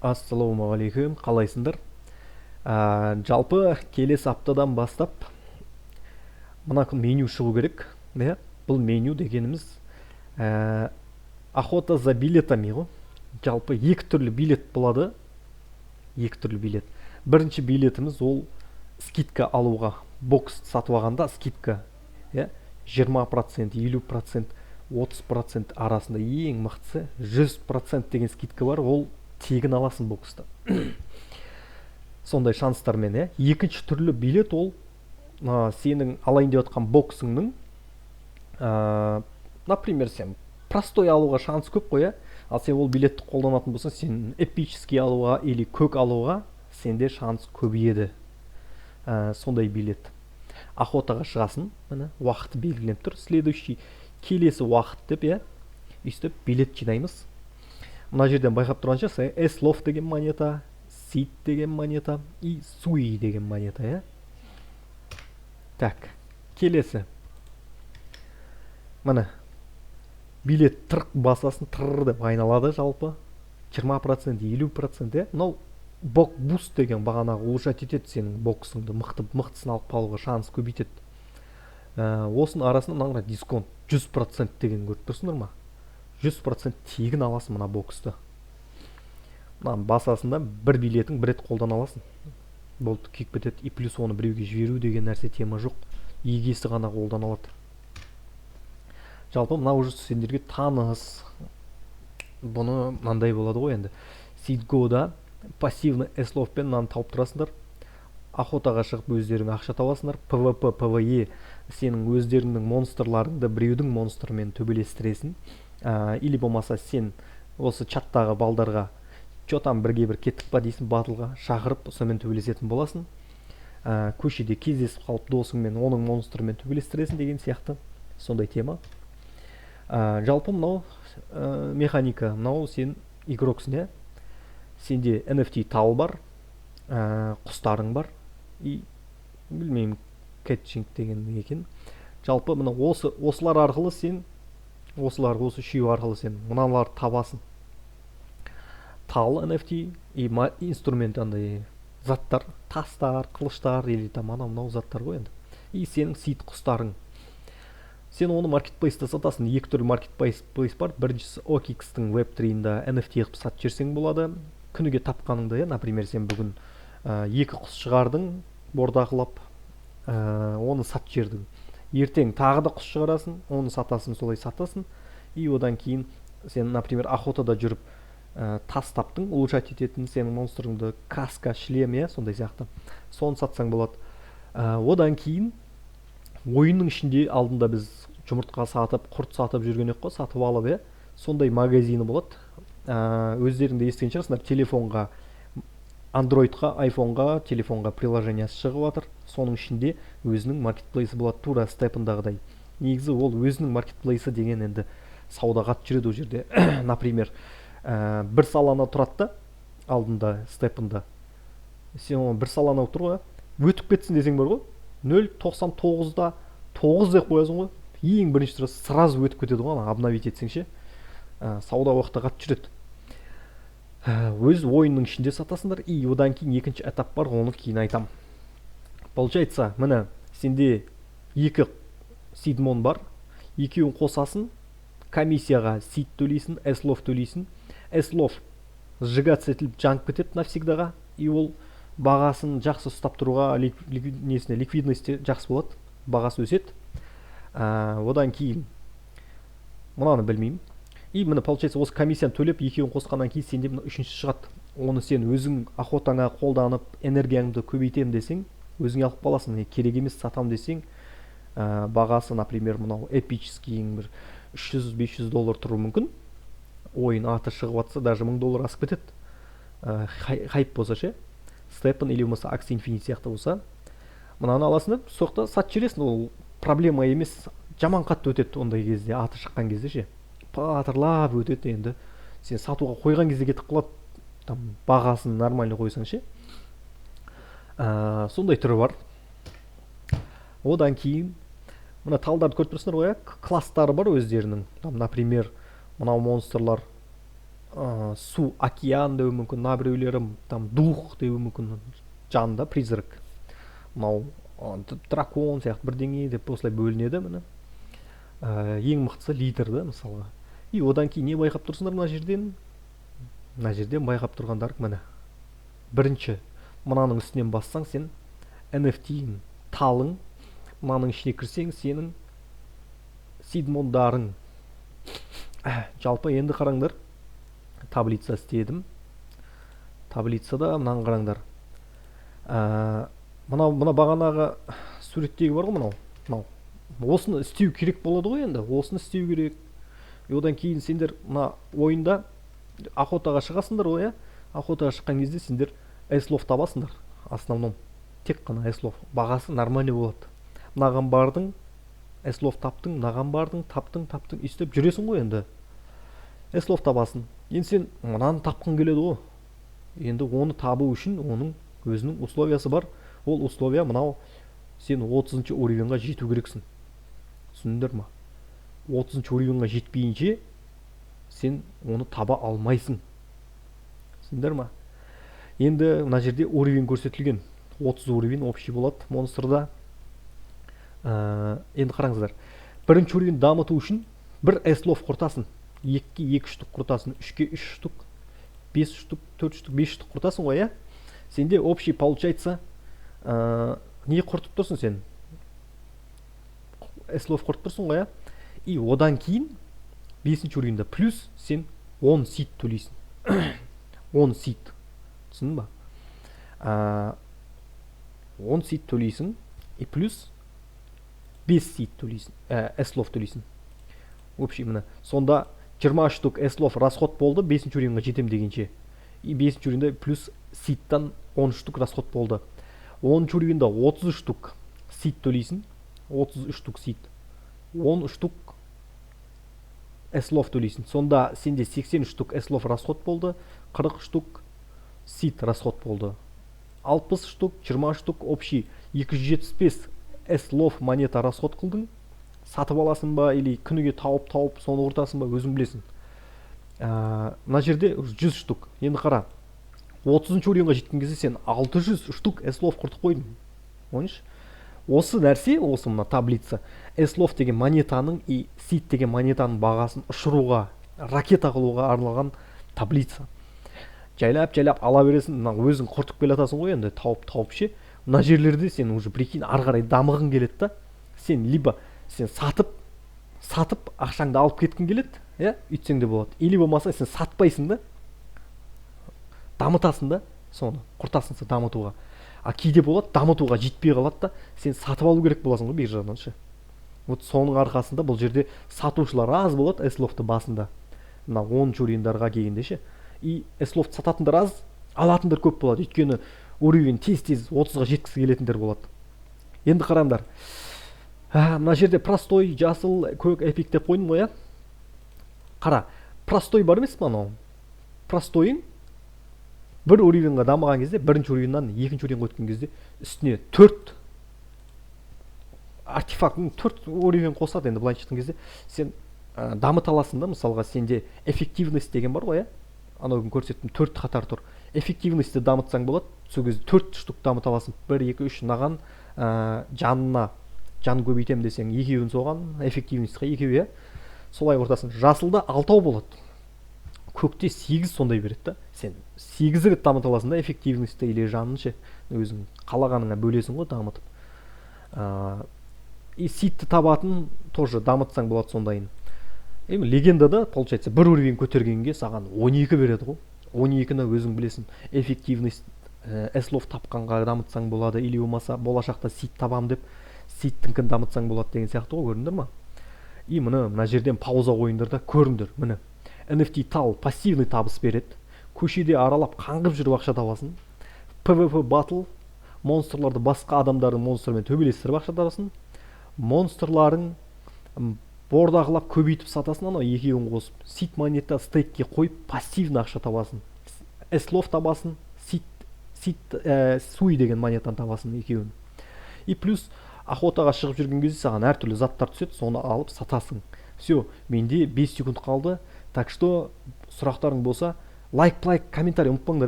Ассалаумағалейкум, қалайсыңдар? Жалпы келесі аптадан бастап мына күн меню шығу керек, иә. Бұл меню дегеніміз охота за билетами ғой. Жалпы екі түрлі билет болады, екі түрлі билет. Бірінші билетіміз ол скидка алуға, бокс сатып алғанда скидка, иә, 20%, 50%, 30% арасында, ең мықтысы 100% деген скидка бар, ол тегін аласың боксты сондай шанстармен, иә. Екінші түрлі билет ол сенің алайын деп жатқан боксыңның, например, сен простой алуға шанс көп қой, иә, ал сен ол билетті қолданатын болсаң, сен эпический алуға или көк алуға сенде шанс көбейеді. Сондай билет. Охотаға шығасың, міне, уақыты белгіленіп тұр, следующий, келесі уақыт деп, иә. Өйстіп билет жинаймыз. Мына жерден байқап тұрған шығарсың, эслов деген монета, сид деген монета и суи деген монета, иә. Так, келесі, міне, билет тырқ басасың, тыр деп айналады. Жалпы 20%, 50%, иә. Мынау бок буст деген бағанағы улучшать етеді сенің боксыңды, мықты, мықтысын алып қалуға шанс көбейтеді. Осының арасында мына дисконт 100% деген көріп тұрсыңдар ма? 100% тегін аласың мына боксты. Мынаны басасың да, бір билетің бір рет қолдана аласың, болды, күйіп кетеді. И плюс оны біреуге жіберу деген нәрсе, тема жоқ, егесі ғана қолдана алады. Жалпы мынау уже сендерге таныс. Бұны мынандай болады ғой енді, сидгода пассивный эсловпен мынаны тауып тұрасыңдар, охотаға шығып өздерің ақша табасыңдар. ПВП, ПВЕ, сенің өздеріңнің монстрларыңды біреудің монстрымен төбелестіресің, или болмаса сен осы чаттағы балдарға: «Че там, бірге бір кеттік па?» – дейсің, батылға шақырып, сонымен төбелесетін боласың. Көшеде кездесіп қалып досыңмен, оның монстрымен төбелестіресің деген сияқты, сондай тема. Жалпы мынау механика. Мынау сен игроксың, иә, сенде NFT тал бар, құстарың бар и білмеймін, кетчинг деген не екен. Жалпы мына осы, осылар арқылы сен, осылар, осы үшеуі арқылы сен мыналарды табасың: тал, NFT и инструмент, андай заттар, тастар, қылыштар или там анау мынау заттар ғой енді, и сенің сид құстарың. Сен оны маркетплейста сатасың. Екі түрлі маркетплейс бар. Біріншісі OKX-тің веб 3-ында NFT қылып сатып жіберсең болады күніге тапқаныңды, иә. Например, сен бүгін екі құс шығардың бордақылап, оны сатып жібердің. Ертең тағы да құс шығарасың, оны сатасың, солай сатасың. И одан кейін сен, например, охотада жүріп, тас таптың, улучшать ететін сенің монстрыңды, каска, шлем, иә, сондай сияқты, соны сатсаң болады. Одан кейін ойынның ішінде алдында біз жұмыртқа сатып, құрт сатып жүрген едік қой, сатып алып, иә, сондай магазині болады. Өздерің де естіген шығарсыңдар, телефонға, андроидқа, айфонға, телефонға приложениясы шығып жатыр. Соның ішінде өзінің маркетплейсі болады, тура Степендағыдай. Негізі ол өзінің маркетплейсі деген енді сауда қатты жүреді ол жерде. Например, бір Солана тұрады да алдында Степенда, сен оны бір Солана тұр ғой, өтіп кетсін десең бар ғой, 0,99 да 9 деп қоясың ғой, ең бірінші тұрады, сразу өтіп кетеді ғой ана обновить етсең ше. Сауда ол жақта қатты жүреді. Өз ойынның ішінде сатасыңдар. И одан кейін екінші этап бар, оны кейін айтам. Получается, міне, сенде екі сидмон бар, екеуін қосасың, комиссияға сид төлейсің, эслов төлейсің. Эслов сжигаться етіліп, жанып кетеді навсегдаға, и ол бағасын жақсы ұстап тұруға, несіне, ликвидности жақсы болады, бағасы өседі. Одан кейін мынаны білмеймін. И міне, получается, осы комиссияны төлеп, екеуін қосқаннан кейін сенде мына үшіншісі шығады. Оны сен өзің охотаңа қолданып, энергияңды көбейтемін десең, өзіңе алып қаласың, керек емес, сатамын десең, бағасы, например, мынау эпическийің бір 300-500 доллар тұруы мүмкін. Ойын аты шығып жатса, даже 1000 доллар асып кетеді, хайп болса ше, Степен или болмаса Axie Infinity сияқты болса. Мынаны аласың да, сол жақта сатып жібересің, ол проблема емес. Жаман қатты өтеді ондай кезде, аты шыққан кезде ше, патырлап өтеді. Енді сен сатуға қойған кезде кетіп қалады, там бағасын нормально қойсаң ше. Сондай түрі бар. Одан кейін мына талдарды көріп тұрсыңдар ғой, иә, класстары бар өздерінің. Там, например, мынау монстрлар. Су, океан деуі мүмкін, мына біреулері там дух деуі мүмкін, жан да, призрак, мынау дракон сияқты бірдеңе деп осылай бөлінеді. Міне, ең мықтысы лидер да, мысалға. И одан кейін не байқап тұрсыңдар мына жерден? Мына жерден байқап тұрғандар, міне, бірінші мынаның үстінен бассаң, сен NFT-ің, талың, мынаның ішіне кірсең, сенің сидмондарың. Жалпы, енді қараңдар, таблица істедім. Таблицада мынаны қараңдар. Мынау, мына бағанағы суреттегі бар ғой, мынау осыны істеу керек болады ғой. Енді осыны істеу керек. И одан кейін сендер мына ойында охотаға шығасыңдар ғой, иә? Охотаға шыққан кезде сендер эслов табасыңдар. Основном тек қана эслов бағасы нормальный болады. Мынаған бардың, эслов таптың, мынаған бардың, таптың, таптың, өйстіп жүресің ғой. Енді эслов табасың. Енді сен мынаны тапқың келеді ғой. Енді оны табу үшін оның өзінің условиясы бар. Ол условия мынау: сен 30-шы уровеньға жету керексің, түсіндіңдер ма? 30-шы уровеньға жетпейінше сен оны таба алмайсың, түсіндіңдер ма? Енді мына жерде уровень көрсетілген, 30 уровень общий болады монстрда. Енді қараңыздар, бірінші уровень дамыту үшін бір эслов құртасың, екіге екі штук құртасың, үшке үш штук, бес штук, төрт штук, бес штук құртасың ғой, иә? Сенде общий получается не құртып тұрсың? Сен эслов құртып тұрсың ғой, иә? И одан кейін бесінші уровеньда плюс сен 10 сид төлейсің, 10 сид, түсіндің ба? 10 сид төлейсің и плюс 5 сид төлейсің, эслов төлейсің. Общий міне, сонда 20 штук эслов расход болды бесінші уровеньға жетем дегенше. И бесінші уровеньде плюс сидтан 10 штук расход болды. 10-шы уровеньда 30 штук сид төлейсің, 33 штук сид, 10 штук эслов төлейсің. Сонда сенде 80 штук эслов расход болды, 40 штук сид расход болды, 60 штук, 20 штук, общий 275 эслов монета расход қылдың. Сатып аласың ба или күніге тауып тауып соны құртасың ба, өзің білесің. Мына жерде 100 штук. Енді қара, 30-шы уровеньға жеткен кезде сен 600 штук эслов құртып қойдың. Ойыншы, осы нәрсе, осы мына таблица эслов деген монетаның и сид деген монетаның бағасын ұшыруға, ракета қылуға арналған таблица. Жайлап жайлап ала бересің, мына өзің құртып келе жатасың ғой енді, тауып тауып ше. Мына жерлерде сен уже, прикинь, ары қарай дамығың келеді да. Сен либо сен сатып сатып ақшаңды алып кеткің келеді, иә, өйтсең де болады, или болмаса сен сатпайсың да, дамытасың да, соны құртасың сен дамытуға. А кейде болады, дамытуға жетпей қалады да, сен сатып алу керек боласың ғой биржадан ше. Вот соның арқасында бұл жерде сатушылар аз болады эсловты басында, мына 10-шы уровеньдарға келгенде ше. И эсловты сататындар аз, алатындар көп болады, өйткені уровень тез тез 30-ға жеткісі келетіндер болады. Енді қараңдар, мына жерде простой, жасыл, көк, эпик деп қойдым ғой, иә? Қара, простой бар емес па? Анау простойың бір уровеньға дамыған кезде, бірінші уровеньнан екінші уровеньға өткен кезде үстіне төрт артефакт, төрт уровень қосады. Енді былайша айтқан кезде, сен дамыта аласың да. Мысалға, сенде эффективность деген бар ғой, иә? Анау күні көрсеттім, төрт қатар тұр. Эффективностьті дамытсаң болады, сол кезде төрт штук дамыта аласың: бір, екі, үш. Мынаған жанына жан көбейтемін десең, екеуін соған, эффективностьқа екеу, иә, солай құртасың. Жасылда алтау болады, көкте сегіз, сондай береді да. Сен сегіз рет дамыта аласың да эффективностьті или жанын ше, өзің қалағаныңа бөлесің ғой дамытып. И сидті табатын тоже дамытсаң болады сондайын. Эми легендада, получается, бір уровень көтергенге саған 12 береді ғой. 12-ні өзің білесің, эффективность, эслов тапқанға дамытсаң болады или болмаса болашақта сид табам деп сидтіңкін дамытсаң болады деген сияқты ғой, көрдіңдер ма? И міне, мына жерден пауза қойыңдар да, көріңдер. Міне, NFT тал пассивный табыс береді, көшеде аралап қаңғып жүріп ақша табасың. PvP батл, монстрларды басқа адамдардың монстрымен төбелестіріп ақша табасың. Монстрларың бордақылап көбейтіп сатасың, анау екеуін қосып. Сид монета стейкке қойып, пассивно ақша табасың, эслов табасың, сид, суи деген монетаны табасың екеуін. И плюс охотаға шығып жүрген кезде саған әртүрлі заттар түседі, соны алып сатасың. Все, менде 5 секунд қалды. Так что сұрақтарың болса, лайк, лайк, комментарий ұмытпаңдар.